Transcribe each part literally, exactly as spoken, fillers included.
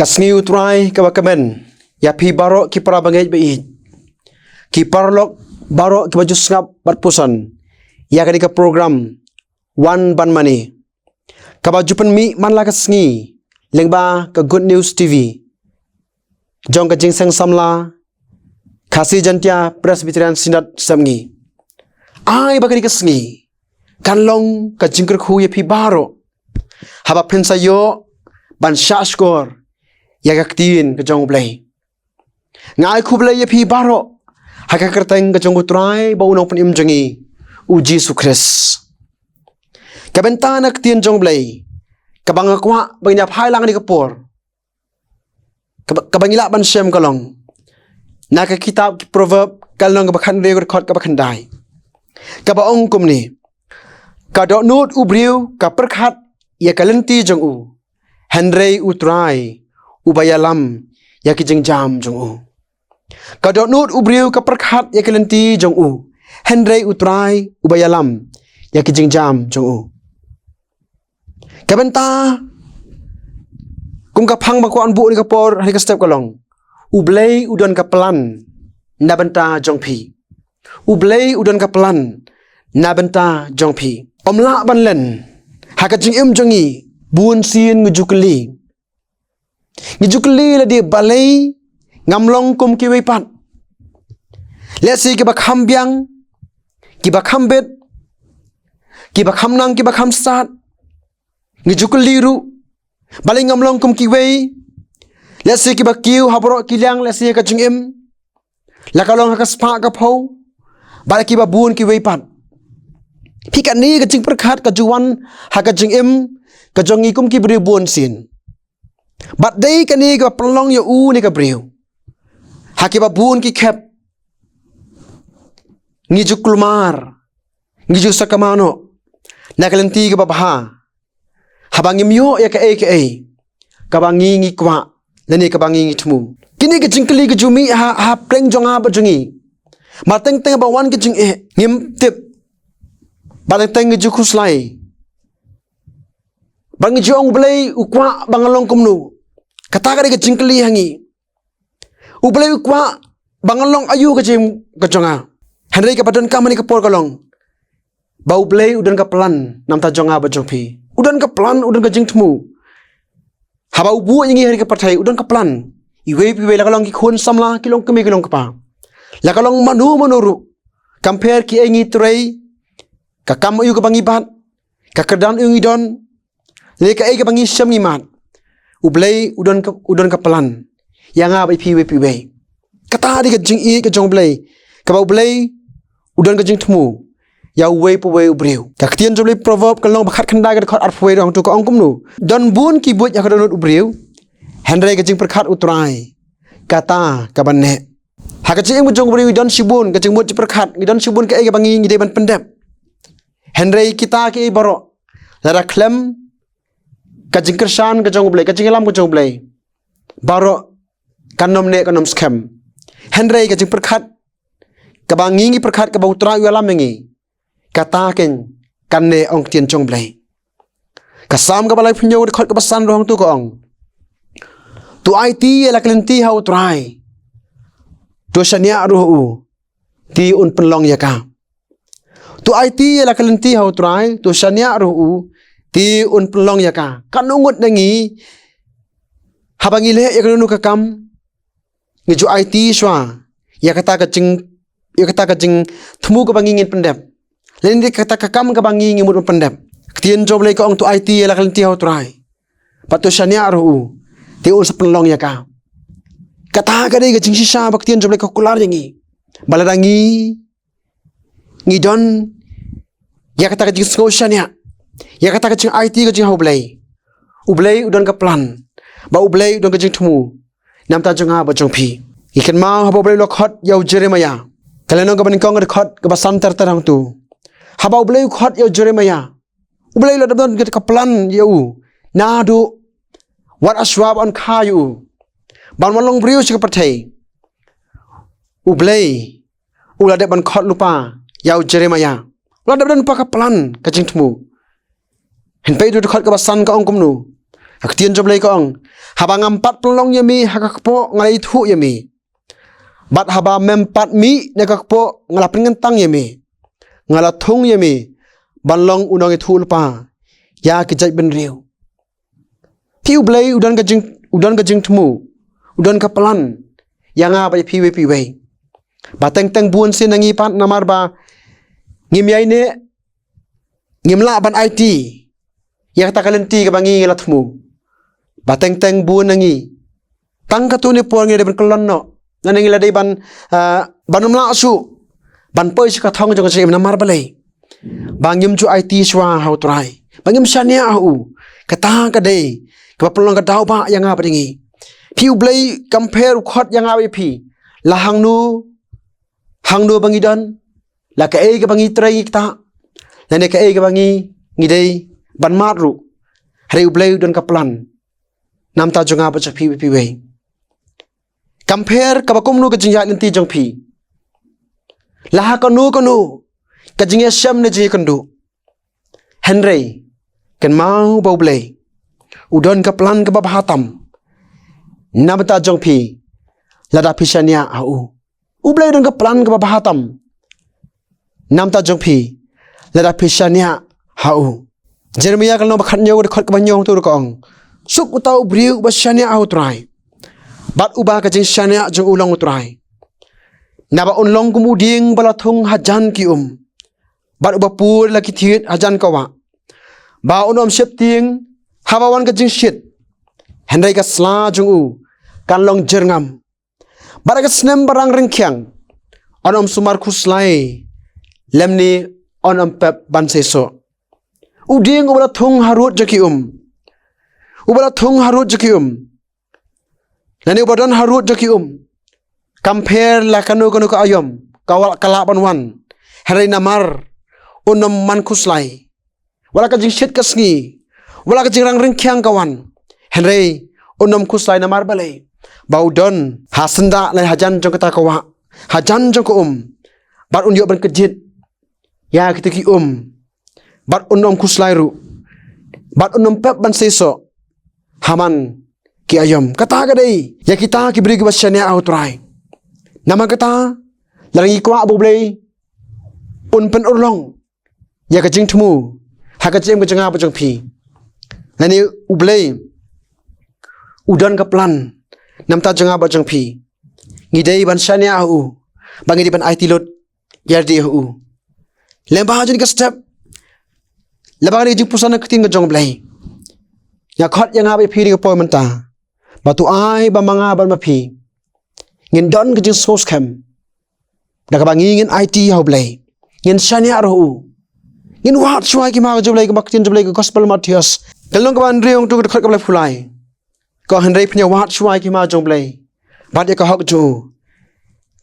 Sngi U Trai kaba kmen ïa phi baroh ki para bangeit ba ïeit, ki paralok baroh kiba ju sngap bad puson ïa kane ka program Wan Ban Mane, kaba ju pynmih man la ka sngi lyngba ka Good News T V jong ka Jingïaseng Samla Khasi Jaintia Presbyterian Synod Sepngi. Ai ba kane ka sngi kan long ka jingkyrkhu ïa phi baroh haba phin sa ïoh ban shahshkor ïa ka ktien ka jong U Blei. Nga ai khublei ïa phi baroh ha ka kyrteng ka jong U Trai bad U Nongpynim jong ngi, U Jisu Khrist. Ka bynta na ka ktien jong U Blei kaba nga kwah ba ngin ïa phai lang ha kane ka por, kaba, kaba ngi lah ban shem ka long na ka kitab ki Proverb ka lynnong kaba khathynriew ka dkhot kaba khyndai, kaba ong kumne: Ka dohnud u briew ka pyrkhat ïa ka lynti jong u, hynrei U Trai uba ïalam ïa ki jingjam jong u. Ka dohnud u briew ka pyrkhat ïa ka lynti jong u, hynrei U Trai uba ïalam ïa ki jingjam jong u. Ka bynta kum ka phang ba kwah ban buh ha kane ka por, ha kane ka step ka long: U Blei u don ka plan na bynta jong phi. U Blei u don ka plan na bynta jong phi. Ym lah ban len, ha ka jingim jong ngi bun sien ngi ju kylli. Ngi ju kylli lade balei ngam long kum kiwei pat. Lehse kiba kham biang, kiba kham bit, kiba kham nang, kiba kham stad. Ngi ju kylli ruh balei ngam long kum kiwei. Lehse kiba kiew ha baroh ki liang, lehse ha ka jingim, la ka long ha ka spah ka phew, bad kiba bun kiwei pat. Phi, kane ka jingpyrkhat ka ju wan ha ka jingim ka jong ngi kum ki briew bun sien. Bad dei kane kaba pynlong ïa u ne ka briew. Ha kiba bun ki khep ngi ju kulmar, ngi ju sakma noh na ka lynti kaba bha, haba ngim ïoh ïa kaei kaei kaba ngi ngi kwah lane kaba ngi ngi thmu. Kine ki jingkylli ki ju mih ha, ha pleng jong nga bad jong ngi. Mar teng teng ba wan ki jingeh, ngim tip. Bad teng teng ngi ju khuslai, bad ngi ju ong: U Blei u kwah ba ngan long kumno? Kata ka dei ka jingkylli ha ngi. U Blei u kwah ba ngan long aïu ka jingim ka jong nga? Hynrei kaba donkam ha kane ka por ka long ba U Blei u don ka plan na bynta jong nga bad jong phi. U don ka plan, u don ka jingthmu. Haba u buh ïa ngi ha kane ka pyrthei, u don ka plan. Iwei pa iwei, la ka long ki khun samla, ki long kmie, ki long kpa, la ka long mano mano ruh, kam pher kiei ngi trei, ka kam aïu kaba ngi bat, ka kyrdan aïu ngi don, lane kaei kaba ngi shem ngi mad, U Blei u don ka, u don ka plan ïa nga bad ïa phi iwei pa iwei. Kata dei ka jingïeit ka jong U Blei, kaba U Blei u don ka jingthmu ïa uwei pa uwei u briew. Ka ktien jong U Blei, Proverb ka lynnong ba khatkhyndai ka dkhot arphew wei, dang tu ka ong kumno: Don bun ki buit ha ka dohnud u briew, hynrei ka jingpyrkhat U Trai kata kaba neh. Ha ka jingim ka jong u briew ngi don shibun ka jingmut jingpyrkhat, ngi don shibun kaei kaba ngi ngi dei ban pyndep. Hynrei kita kiei baroh, lada khlem ka jingkyrshan ka jong U Blei, ka jingïalam ka jong U Blei, baroh kan ym neh, kan ym skhem. Hynrei ka jingpyrkhat kaba ngi ngi pyrkhat, kaba U Trai u ïalam ïa ngi, kata keiñ kan neh, ong ktien jong U Blei. Ka Salm kaba laiphew hynñiew, dkhot kaba san ruh hangto ka ong: To aiti ïa la ka lynti ha U Trai, to shaniah ruh ha u, te un pynlong ïa ka. To aiti ïa la ka lynti ha U Trai, to shaniah ruh ha u, te un pynlong ïa ka. Katno ngut na ngi, haba ngi leh ïa kano kano ka kam, ngi ju aiti shuwa ïa kata ka jing, ïa kata ka jingthmu kaba ngi ngin pyndep, lane ïa kata ka kam kaba ngi ngi mut ban pyndep? Ktien jong U Blei ka ong: To aiti ïa la ka lynti ha U Trai, bad to shaniah ruh ha u, te un sa pynlong ïa ka. Kata ka dei ka jingshisha ba ktien jong U Blei ka kular ïa ngi, ba lada ngi ngi don ïa kata ka jingsngew shaniah, ïa kata ka jingaiti ka jong U Blei, U Blei u don ka plan, bad U Blei u don ka jingthmu na bynta jong nga bad jong phi. Ngi kynmaw haba U Blei u la khot ïa u Jeremiah, ka lynnong kaba nyngkong, ka dkhot kaba san ter ter hangto. Haba U Blei u khot ïa u Jeremiah, U Blei u la dep don ka plan ïa u naduh wat shuwa ban kha ïa u ban wan long briew sha ka pyrthei. U Blei u la dep ban khot lypa ïa u Jeremiah. U la dep don lypa ka plan, ka jingthmu. Hynrei ha u dkhot kaba san ka ong kumno: Ka ktien jong U Blei ka ong, haba ngam pat pynlong ïa me ha ka kpoh, nga la ithuh ïa me. Bad haba mem pat mih na ka kpoh, nga la pynkyntang ïa me. Nga la thung ïa me ban long u nongithuhlypa ïa ki jaitbynriew. Phi, U Blei u don ka jing, u don ka jingthmu, u don ka plan ïa nga bad ïa phi iwei pa iwei. Ba teng teng bun sien na ngi pat namar ba ngim ïaineh, ngim lah ban aiti ïa kata ka lynti kaba ngi la thmu. Ba teng teng bun na ngi, tang katto katne por ngi la dei ban kyllon noh, lane ngi la dei ban, ah, ban ym lah shuh ban poi sha ka thong jong ka jingim. Namar balei? Ba ngim ju aiti shuwa ha U Trai, ba ngim shaniah ha u. Kata ka dei kaba pynlong ka daw ba ïa nga bad ïa ngi. Phi, U Blei kam pher u khot ïa nga bad ïa phi la hangno, hangno ba ngi don, la kaei kaba ngi trei ngi ktah, lane kaei kaba ngi, ngi dei ban mad ruh. Hynrei U Blei u don ka plan namar jong nga bad jong phi iwei pa iwei. Kam pher kaba kumno ka jingïaid lynti jong phi, la ha kano kano ka jingïashem ne jingïakynduh, hynrei kynmaw ba U Blei u don ka plan kaba bha tam namar jong phi lada phi shaniah ha u. U Blei u don ka plan kaba bha tam namar jong phi lada phi shaniah ha u. Jeremiah ka lynnong ba khathynñiew, ka dkhot kaba hynñiew, hangto ruh ka ong, suk uta u briew uba shaniah ha U Trai, bad uba ka jingshaniah jong u long U Trai. Naba un long kum u dieng ba la thung hajan ki um, bad uba pur la ki thied hajan ka wah. Ba un ym sheptieng haba wan ka jingshit, hynrei ka sla jong u kan long jyrngam. Bad ha ka snem ba rang ryngkhiang un ym sumar khuslai, lymne un ym pep ban seisoh. U dieng uba la thung harud jong ki um, uba la thung harud jong ki um, lane uba don harud jong ki um, kam pher la kano kano ka aïom ka wa-, ka lah ban wan, hynrei namar un ym man khuslai, wat la ka jingshit ka sngi, wat la ka jingrang ryngkhiang ka wan, hynrei un ym khuslai. Namar balei? Ba u don ha syndah lane hajan jong kata ka wah, hajan jong ka um, bad un ïoh ban kjit ïa kita ki um, bad un ym khuslai ruh, bad un ym pep ban seisoh ha man ki aïom. Kata ka dei ïa kita ki briew kiba shaniah ha U Trai. Namar kata, lada ngi kwah ba U Blei un pynurlong ïa ka jingthmu ha ka jingim ka jong nga bad jong phi, lane U Blei u don ka plan namar jong nga bad jong phi, ngi dei ban shaniah ha u, ba ngi dei ban aiti lut ïa lade ha u. Lyngba jong kane ka step, lyngba kane ka jingpuson na ka ktien ka jong U Blei, nga khot ïa nga bad ïa phi ha kane ka por mynta, ba to ai ba ma nga bad ma phi ngin don ka jingsngewskhem da kaba ngi ngin aiti ha U Blei, ngin shaniah ruh ha u, ngin wad shuwa ïa ki hima ka jong U Blei. Ka ktien jong U Blei ka Gospel Mathaios ka lynnong kaba hynriew, hangto ka dkhot kaba laiphew lai, ka ong, hynrei phin ïa wad shuwa ïa ki hima jong U Blei bad ïa ka hok jong u,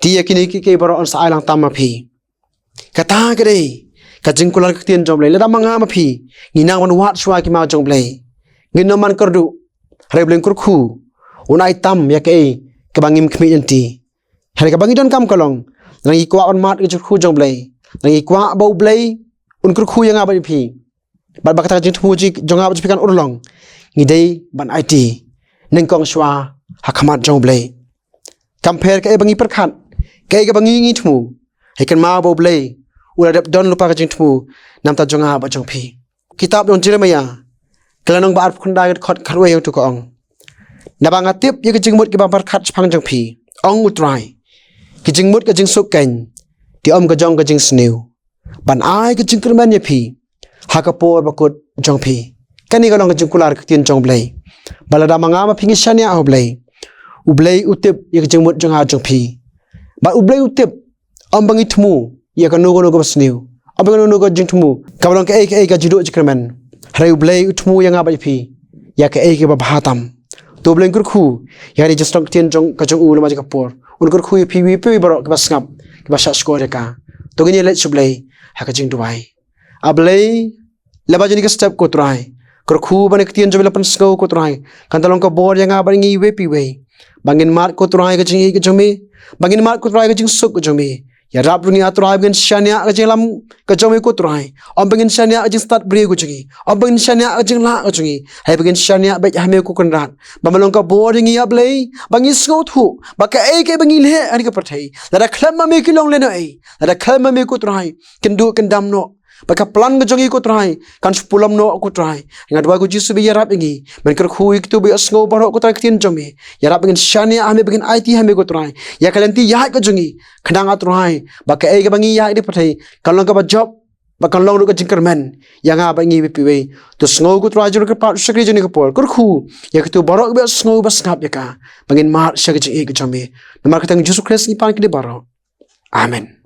te ïa kine kiei kiei baroh yn sa ai lang tam ma phi. Kata ka dei ka jingkular ka ktien jong U Blei. Lada ma nga ma phi ngi nang ban wad shuwa ïa ki hima jong U Blei, ngin ym man kyrduh, hynrei U Blei un kyrkhu, un ai tam ïa kaei kaba ngim khmih lynti. Hynrei kaba ngi donkam ka long, lada ngi kwah ban mad ka jingkyrkhu jong U Blei, lada ngi kwah ba U Blei un kyrkhu ïa nga bad ïa phi, bad ba kata ka jingthmu jong nga bad jong phi kan urlong, ngi dei ban aiti nyngkong shuwa ha khmat jong U Blei. Kam pher kaei ba ngi pyrkhat, kaei kaba ngi, ngi thmu, hei kynmaw ba U Blei u la dep don lypa ka jingthmu namar jong nga bad jong phi. Kitab jong u Jeremiah ka lynnong ba arphew khyndai, ka dkhot khatwei, hangto ka ong, naba nga tip ïa ki jingmut kiba pyrkhat shaphang jong phi, ong U Trai, ki jingmut ka jingsuk keiñ, te ym ka jong ka jingsniew, ban ai ka jingkyrmen ïa phi ha ka por bakut jong phi. Kane ka long ka jingkular ka ktien jong U Blei, ba lada ma nga ma phi ngi shaniah ha U Blei, U Blei u tip ïa ka jingmut jong nga jong phi. Bad U Blei u tip, ym ba ngi thmu ïa kano kano kaba sniew, ym ba kano kano ka jingthmu kaba long kaei kaei ka jingduh jingkyrmen, hynrei U Blei u thmu ïa nga bad ïa phi ïa kaei kaba bha tam. To U Blei un kyrkhu ïa kane ka jingshai ktien jong, ka jong u lyngba jong ka por, un kyrkhu ïa phi iwei pa iwei baroh kiba sngap, kiba shah shkor ïa ka. To ngin ïa leit sha U Blei ha ka jingduwai. A Blei, lyngba jong kane ka step ko Trai, kyrkhu ba kane ka ktien jong me la pynsngew ko Trai kan da long ka bor ïa nga bad ïa ngi iwei pa iwei, ba ngin mad ko Trai ka jingïeit ka jong me, ba ngin mad ko Trai ka jingsuk ka jong me. Ïarap ruh ïa ngi, ah Trai, ba ngin shaniah ka jinglam ka jong me, ko Trai. Ym ba ngin shaniah ka jingstad briew ka jong ngi. Ym ba ngin shaniah ka jinglah ka jong ngi. Hynrei ba ngin shaniah beit ha me, ko Kynrad. Ba men long ka bor ïa ngi, ah Blei, ba ngi sngewthuh ba kaei kaei ba ngi leh ha kane ka pyrthei, lada khlem ma me, ki long lehnohei. Lada khlem ma me, ko Trai, kin duh kin dam noh. Ba ka plan ka jong ngi, ko Trai, kan shu pulom noh, ko Trai. Nga duwai, ko Jisu, ba ïarap ïa ngi. Men kyrkhu ïa kito ba ïohsngew baroh, ko Trai, ktien jong me. Ïarap ba ngin shaniah ha me, ba ngin aiti ha me, ko Trai, ïa ka lynti ïaid ka jong ngi. Khnang, ah Trai, ba kaei kaba ngi ïaid ha kane ka pyrthei kan long kaba jop, ba kan long ruh ka jingkyrmen ïa nga bad ngi baroh. To sngew, ko Trai, jong ka kyrpad u shakri jong ngi ka por. Kyrkhu ïa kito baroh ba ïohsngew ba sngap ïa ka, ba ngin mad sha ka jingïeit ka jong me. Namar kata, ha ka kyrteng Jisu Khrist ngi pan kine baroh. Amen.